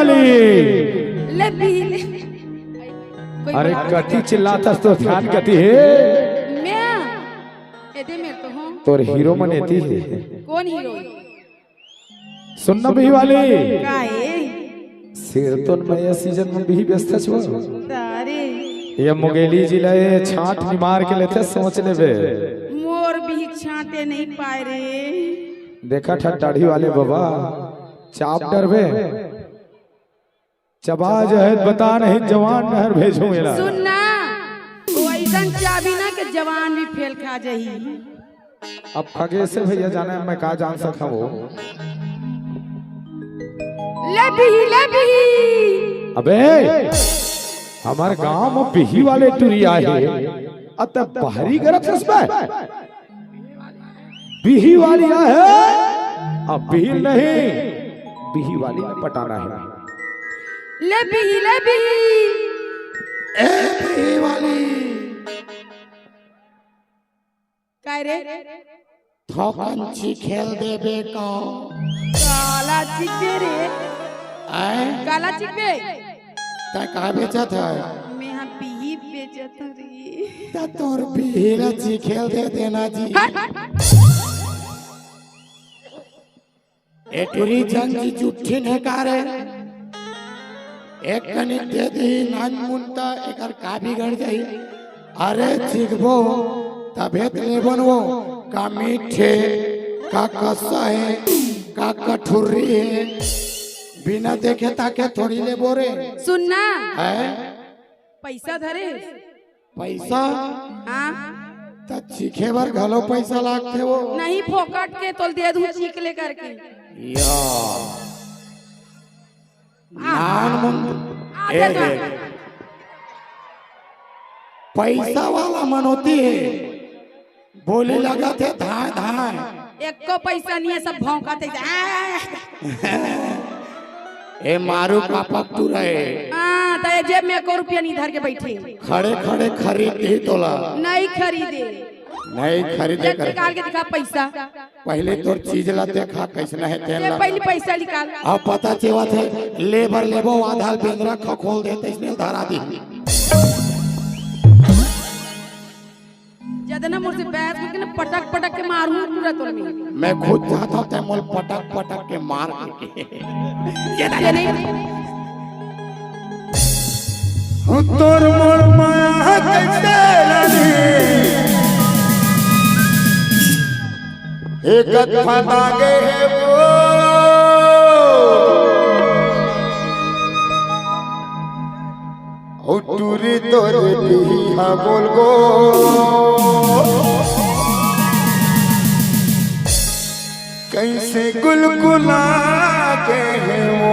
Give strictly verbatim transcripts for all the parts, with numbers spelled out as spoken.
ले पी ले। कोई अरे बात कति चिल्लाथस तो ध्यान कति हे। मैं एदे में तो हूँ। तोर हीरो मन एती हे। कौन हीरो? सुन ना बिही वाली। का हे? सिरतोन में ये सीजन में बिही बेचथस वो। तारे। ये मुंगेली जिला ये छांट निमार के लेथे सोच लेबे। मोर बिही छांटे नहीं पाए रे। देखा ठा दाढ़ी वाले बाबा, चाप डरबे। चबा जहत बता नहीं जवान नहर भेजूं एला। सुन ना, वो अइसन चाबी ना के जवान भी फेल खा जाही। अब खगेश भैया जाने मैं का जान सका वो। ले बिही, ले बिही। अबे, हमर गांव में बिही वाले टुरी आए हे, अत बाहरी गरत हस बे। बिही वाली आहे, अब बिही नहीं, बिही वाली में पटाना है। ले बिही, ले बिही। ए बिही वाली। काय रे? थोकन चिखेल देबे का? काला चिखबे रे। आय? काला चिखबे? तैं का बेचत है? मैं हा बिही बेचत हूँ रे। त तोर बिही ला चिखेल दे देना जी। हट। ए टुरी चंद जी जुट्ठिन हे का रे? एक कनिक दे दिही नान मुन त एकर का बिगड़ जाही? अरे चिखबो तभे त लेबो न वो, का मीठ हे, का कस्सा हे, का कठुर्री हे, बिना देखे ताके थोड़ी लेबो रे। सुन ना। हैं? पैसा धरे? पैसा? हाँ। त चीखे बर घलो पैसा लागथे वो। नहीं, फोकट के तोल दे दूं चीख ले करके। या। आ। नान मुन-, आ ए, दे दो। ए। पैसा वाला मन होती है। बोले लगथे धाय धाय। एको पैसा नहीं है, सब भौंकत हे। ए मारू का पत्तू रहे। हाँ, त ये जेब में एको रुपया नहीं धर के बैठे। खड़े खड़े खरीद ही तोला। नहीं खरीदे। नहीं खरीदे जेब कर। निकाल के दिखा पैसा। पहले तोर चीज ला देखा कैसना हे तेन ये ला। पहले पैसा निकाल। अब पता चेवत हे, लेबर लेबो आधार बेंदरा खखोल दे तैसने धरा दी। जदना मोर से बहस करके ना पटक पटक के मारूं पूरा तोर में। मैं खुद चाहता हूँ तै मोल पटक पटक के मार करके। ये नहीं। तोर मोर माया कैसे लानी? एक कथा दागे हे वो। अउ टूरी तोरे बिहा बोल गो, कैसे गुलगुला के हे वो।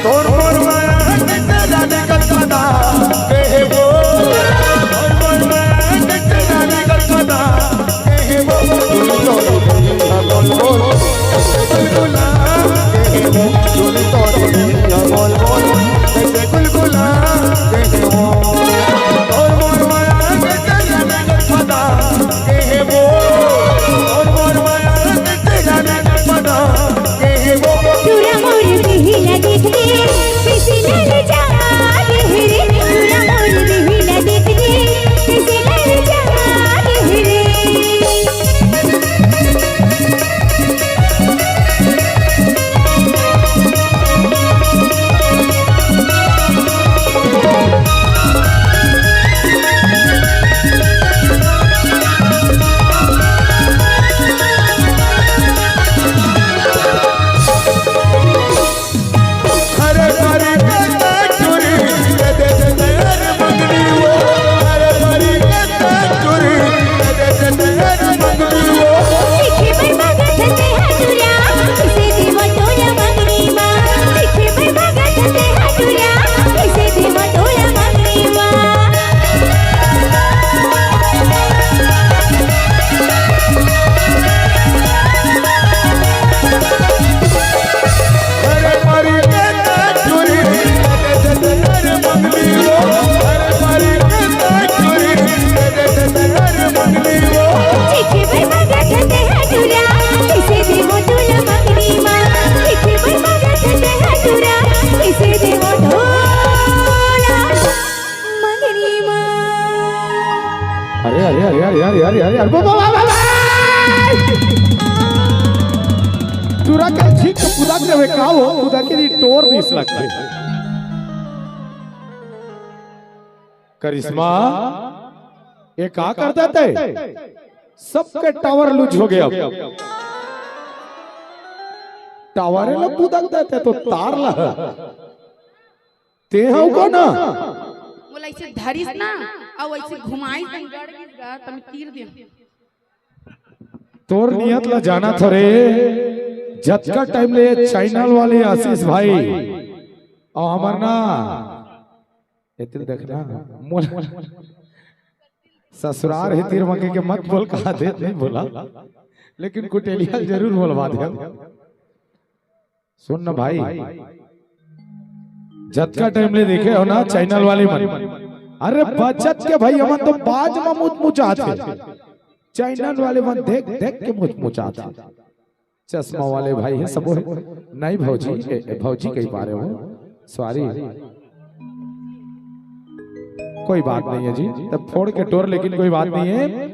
तोर मोर अरे बाबा, बाबा, बाबा! टूरा के ठीक कुदा के वे का हो, कुदा के दी टोर दिस लगथे। करिश्मा, ये का कर देते? सबके टावर लूज हो गया। टावर ला कुदक देते तो तार ला। ते हव का ना? मोला ऐसे धरिस ना, अउ ऐसे घुमाइस, तन गड़ गिस गा, तन तीर दे। तोर नियत ला जाना थोरे, जतका टाइम ले चैनल वाले आशीष भाई, अउ हमर ना, एतिल देखना, मोला ससुरार हे तीर मके के मत बोल, कहा दे, नहीं बोला, लेकिन कुटेलिया जरूर बोलवा दे। सुन ना भाई, जतका टाइम ले देखे हो ना चैनल वाले मन, अरे बचत के भाई, हमन तो बाज म मुचमुचात हे। चैनल वाले मन देख देख के मुचमुचात हे। चश्मा वाले भाई हे, सबो हे। नहीं भौजी, ए, ए, भौजी कही पा रहे हो, सॉरी, कोई बात नहीं है जी, तब फोड़ के टोर, लेकिन कोई बात नहीं है।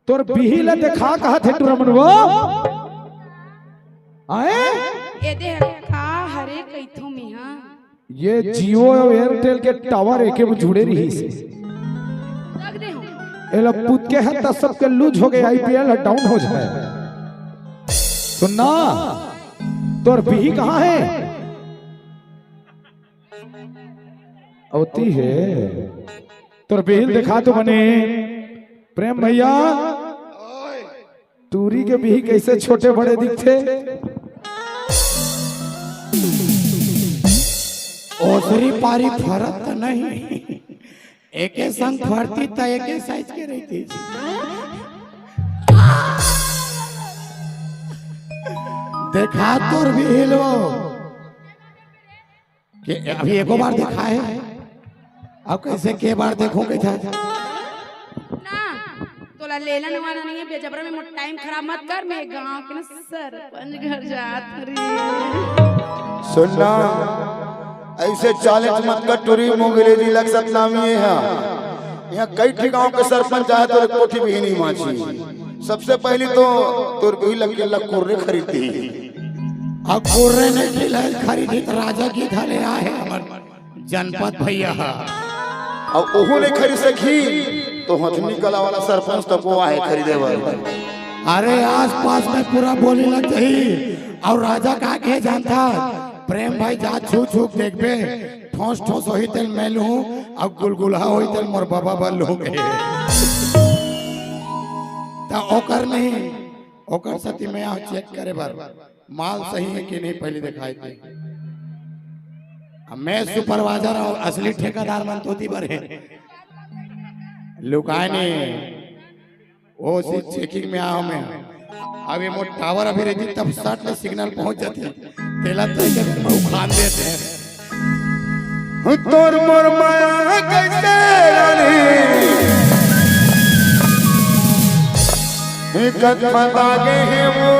तोर बिही ला देखा कहा थे टूरा मन वो आए। ए दे का हरे कइथो मिहा। ये जियो अउ एयरटेल के टावर एके में जुड़े रहिस हे। रख दे हूँ। एला पुतके हे त सबके लूज हो गए, आईपीएल ह डाउन हो जाए। सुनना, तोर बिही कहाँ हे? अवती हे। तोर बिही ल देखा तो बने। प्रेम भैया, टूरी के बिही कैसे छोटे बड़े दिखथे? ओसरी पारी फरत त नहीं, एके संग फरती त एके साइज के रहितिस। देखा तोर बिही ल। के अभी एको बार देखा हे? अब कैसे के बार देखो के था? ना, तोला लेना नवाना नहीं है, बेजबरा में मोर टाइम खराब मत कर, मैं गांव के ना सरपंच घर जात रही। सुनना, ऐसे चाले मत कर टूरी, मुंगले जी लग सतनामी है। यहाँ कई ठे गांव के सरपंच आए तो कोठी भी नहीं माची। सबसे पहली तो तोर कोई लग के लग कुर्रे खरीदती। अब कुर्रे नहीं खिलाए खरीदी तो राजा की थाले आए हमर जनपद भैया हा। अब ओहू नहीं खरीद सकी तो हथनी कला वाला सरपंच तो को आए खरीदे वाला। अरे आसपास में पूरा बोली लग जाही। और राजा का के जानता प्रेम भाई जा छू छू के देखबे ठोस ठोस होही तेल मैं लूं। अब गुलगुला होही तेल मोर बाबा बल लूंगे। त ओकर नहीं ओकर सती में आओ चेक करे बर। माल सही है कि नहीं पहले दिखाई दे। अब मैं सुपरवाइजर और असली ठेकेदार मन तोती बर है। लुकाए नहीं। वो सी चेकिंग में आओ मैं। अब ये मोर टावर अभी रहती तब सट ले सिग्नल पहुंच जाती। तेला तो जब मैं उखान देते हैं। तोर मोर माया कैसे रानी कत बता गे हे वो।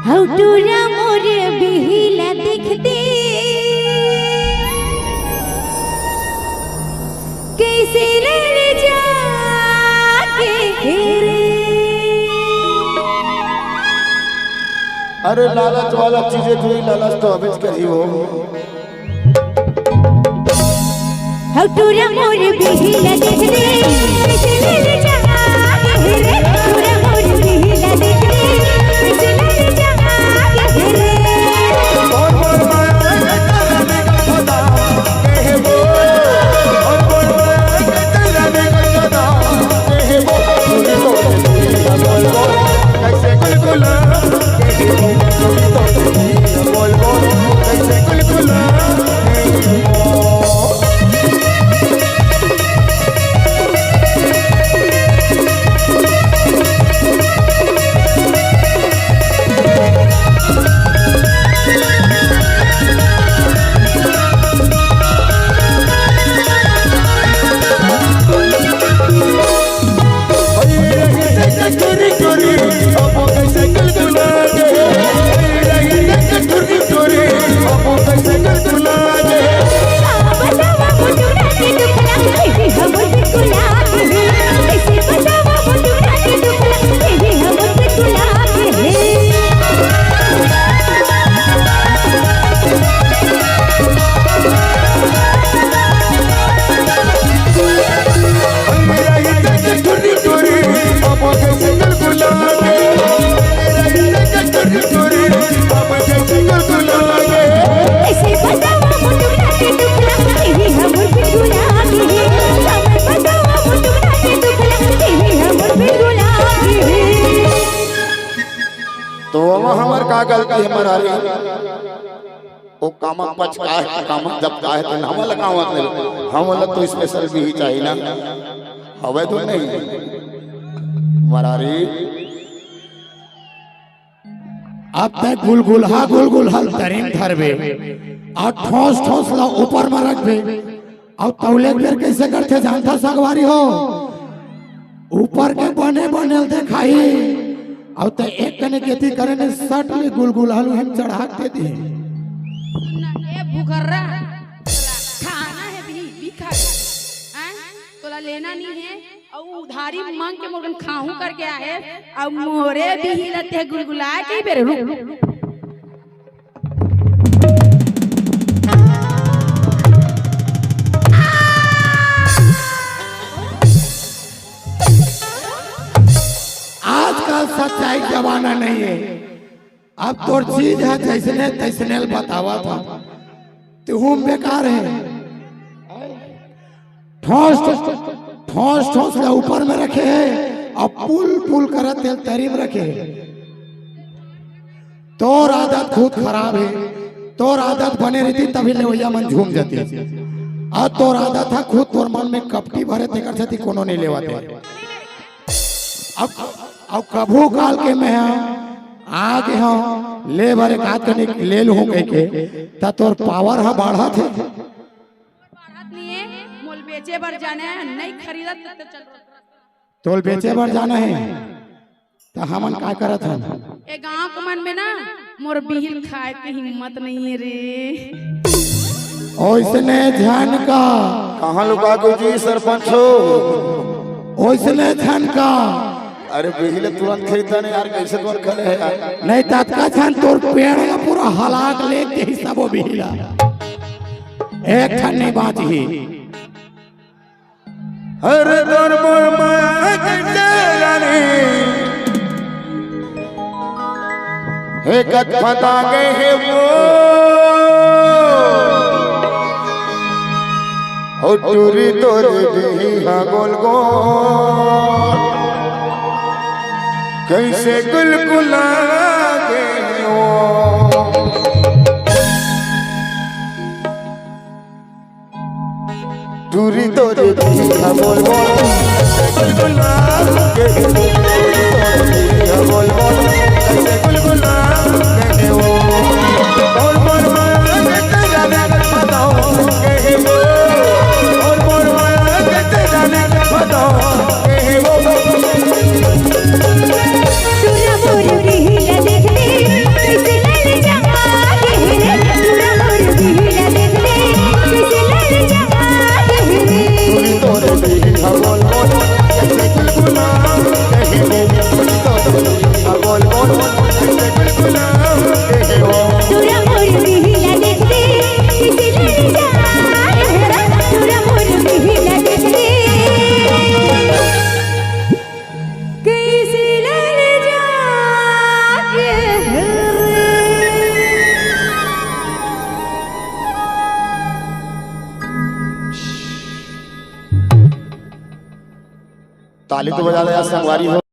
हौ टूरा मोर बिहिला दिखते कैसे लड़ जाके रे। अरे लालच वाला चीजें कोई लालच तो अभी करी हो। हौ टूरा मोर बिहिला देख रे, कैसे लड़ जाके रे। टूरा मोर बिहिला देख रे, कैसे लड़ जाके रे। कल की हमारा रे, वो कामक पच का है, कामक जब का है, तो हम लगावत नहीं। हम वाला तो स्पेशल भी ही चाहिए ना, हवे तो नहीं हमारा रे। अब तक गुलगुलहा गुलगुलहा ल तरी म धरबे, अउ ठोस ठोस ला ऊपर म रखबे। अउ तौले के बेर कइसे करथे जानथा संगवारी हो? ऊपर के बने बने ल देखाही, अउ ते एक कने केती करे ने सट ले गुलगुलहा ल उहें म चढ़ा के दे दिही। सुन ना, ए भुखर्रा, खाना हे भी, भी खा। हैं? तोला लेना नहीं है? अउ उधारी मांग के मोर कन खाहूं करके आहे, अउ मोरे बिही ल ते गुलगुला के बेर रुक। आजकल सच्चाई के जमाना नहीं है। अब तोर चीज हे जइसने तइसने ल बतावत हंव, तेहू बेकार हे। ठोस ठोस, ठोस ठोस ला ऊपर म रखे हे, अउ पुल पुल करत तेला तरी म रखे हे। तोर आदत खुद खराब हे, तोर आदत बने रहितिस तभी लेवइया मन झूम जातिस। अउ तोर आदत हे खुद तोर मन म कपटी भरे, तेकर सेती कोनो नइ लेवत हे। अब, अब कभू काल के मैं आ गे हंव, ले बर एक आध कनिक ले लूहूं कहिके, त तोर पावर ह बाढ़त हे। बाढ़त नहीं हे, मोला बेचे बर जाना हे, नहीं खरीदत त चल। तोला बेचे बर जाना हे, त हमन का करत हन? ए गांव के मन में ना, मोर बिही ल खाए के हिम्मत नहीं हे रे। ओइसने झन का। कहाँ लुका गो जी सरपंच हो? ओइसने झन का। अरे बिही ल तुरंत खरीदा नहीं यार, कइसे तुरंत खले हे यार? नहीं, ततका झन तोर पेड़ ला पूरा हला के ले देही सबो बिही ला। एक ठन नहीं बांचही। अरे तोर मोर माया के रानी, हे कत फंदा गे हे वो। हो टूरी तोर बिही हा गोल गोल, कइसे गुलगुला गे हे वो। टूरी तोर बिही हा गोल गोल, गुलगुला गे हे वो। टूरी तोर बिही हा गोल गोल, कइसे गुलगुला गे हे वो। मोर मोर माया के रानी, बताओ गे हे वो। मोर मोर माया के रानी, बताओ गे हे वो। टूरा मोर बिही ला देख ले, कइसे ललचा गे रे। टूरा मोर बिही ला देख ले, कइसे ललचा गे रे। टूरी तोर बिही हा गोल गोल, कइसे गुलगुला गे हे वो। टूरी तोर बिही हा गोल गोल, कइसे गुलगुला गे हे वो। टूरा मोर बिही ला देख ले, कइसे ललचा गे रे। टूरा मोर बिही ला देख ले। कइसे ललचा गे हे। ताली तो बजा दे यार संगवारी हो।